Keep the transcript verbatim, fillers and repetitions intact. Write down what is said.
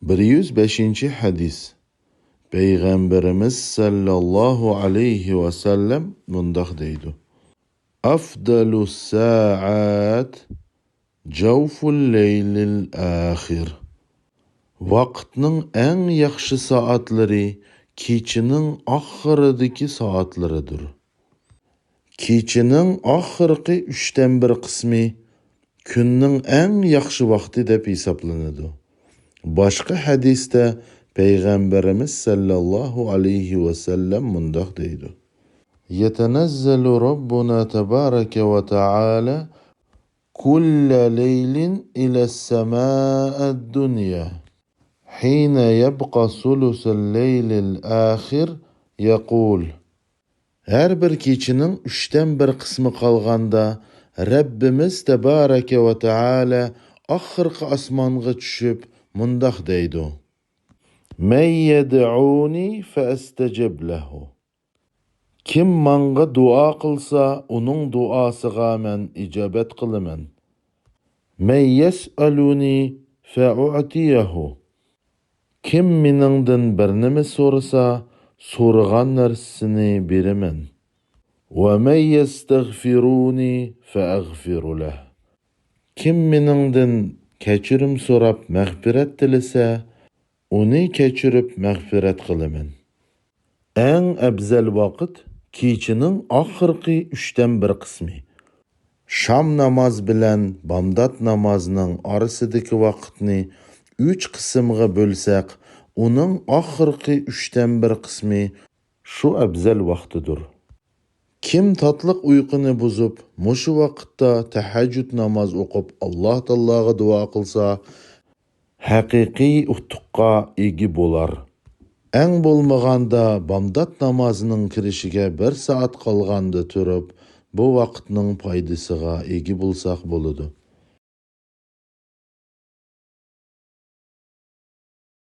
بىر يۈز بەشىنچى ھەدىس. پەيغەمبىرىمىز سەللەللاھۇ ئەلەيھى ۋەسەللەم مۇنداق دەيدۇ: «ئەفدەلۇ سائات جەۋفۇل لەيلىل ئاخىر.» ۋاقىتنىڭ ئەڭ ياخشى سائەتلىرى كېچىنىڭ ئاخىرىدىكى سائەتلىرىدۇر. كېچىنىڭ ئاخىرقى ئۈچتىن بىر قىسمى كۈننىڭ ئەڭ ياخشى ۋاقتى دەپ ھېسابلىنىدۇ. باشقا ھەدىستە پەيغەمبىرىمىز سەللەللاھۇ ئەلەيھى ۋەسەللەم مۇنداق دەيدۇ: «يتنزل ربنا تبارك وتعالى كل ليل إلى السماء الدنيا حين يبقى ثلث الليل الآخر يقول»، ھەر بىر كېچىنىڭ ئۈچتىن بىر قىسمى قالغاندا، رەببىمىز تەبارەكە ۋە تائالە ئاخىرقى ئاسمانغا چۈشۈپ مۇنداق دەيدۇ: «من يدعني فأستجب له»، كىم ماڭا دۇئا قىلسا، ئۇنىڭ دۇئاسىغا مەن ئىجابەت قىلىمەن. «من يسألني فأعطيه»، كىم مېنىڭدىن بىر نېمە سورىسا، سورىغان نەرسىسىنى بېرىمەن. «ومن يستغفرني فأغفر له»، كىم مېنىڭدىن كەچۈرۈم سوراپ مەغپىرەت تىلىسە، ئۇنى كەچۈرۈپ مەغپىرەت قىلىمەن. ئەڭ ئەپزەل ۋاقىت كېچىنىڭ ئاخىرقى ئۈچتىن بىر قىسمى. شام ناماز بىلەن بامدات نامازنىڭ ئارىسىدىكى ۋاقىتنى ئۈچ قىسىمغا بۆلسەك، ئۇنىڭ ئاخىرقى ئۈچتىن بىر قىسمى شۇ ئەپزەل ۋاقتىدۇر. كىم تاتلىق ئۇيقۇنى بۇزۇپ، مۇشۇ ۋاقىتتا تەھەججۇد ناماز ئوقۇپ، ئاللا تائالاغا دۇئا قىلسا، ھەقىقىي ئۇتۇققا ئىگە بولار. ئەڭ بولمىغاندا بامدات نامازىنىڭ كىرىشىگە بىر سائەت قالغاندا تۇرۇپ، بۇ ۋاقىتنىڭ پايدىسىغا ئىگە بولساق بولىدۇ.